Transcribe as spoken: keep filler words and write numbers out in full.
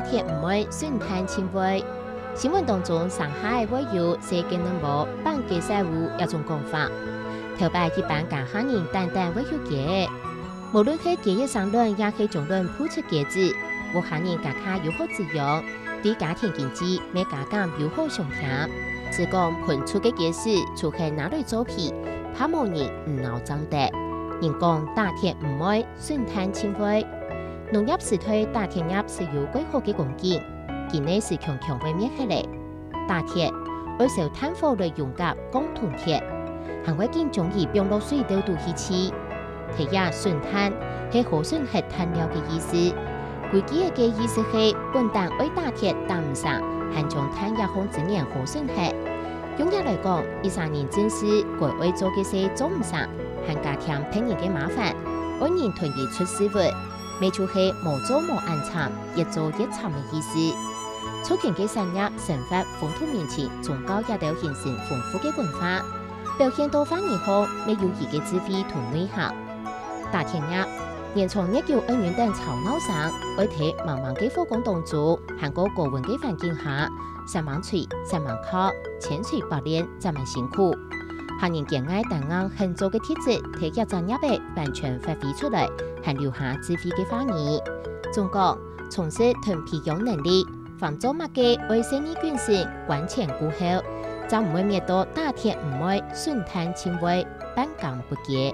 鐵毋會，筍炭盡會。新聞當中，成下仔會有細雞卵無，粄雞屎瓠這種講法。頭擺一般該下人單單會畜雞仔，無論係雞仔生卵，也係將卵孵出雞子，屋下人加較有好滋養，對家庭經濟乜加減有好上添。只講分出个雞屎，除忒拿來做肥，怕無人毋惱爭得。人講打鐵毋會，筍炭盡會。農業時代打鐵業係有蓋好个光景，今呢時強強會滅忒咧。打鐵，愛燒炭火來熔甲降銅鐵，還會緊將佢放落水竇肚去淰。第一，筍炭係好筍核炭料个意思。規句仔个意思係，本旦愛打鐵打毋成，還將炭這項資源好筍核。用這來講，一儕人正事該愛做个事做毋成，還加添別人个麻煩，愛人同佢出屎朏，乜就係無做無恁慘，越做越慘个意思。族群个產業、生活、風土民情、宗教這兜形成豐富个文化，表現到話語項，乜有佢个智慧同內涵。打鐵業，年長月久愛忍等吵鬧聲，愛在茫茫个火光當中，還過高溫个環境下，煞猛錘、煞猛敲，千錘百煉，真蠻辛苦。客人堅毅、膽硬、肯做个特質，在這隻業仔完全發揮出來，還留下智慧个話語。總講，充實同培養能力，凡做麼个愛細膩謹慎，觀前顧後，正毋會滅到打鐵毋會，筍炭盡會，半耕不耕。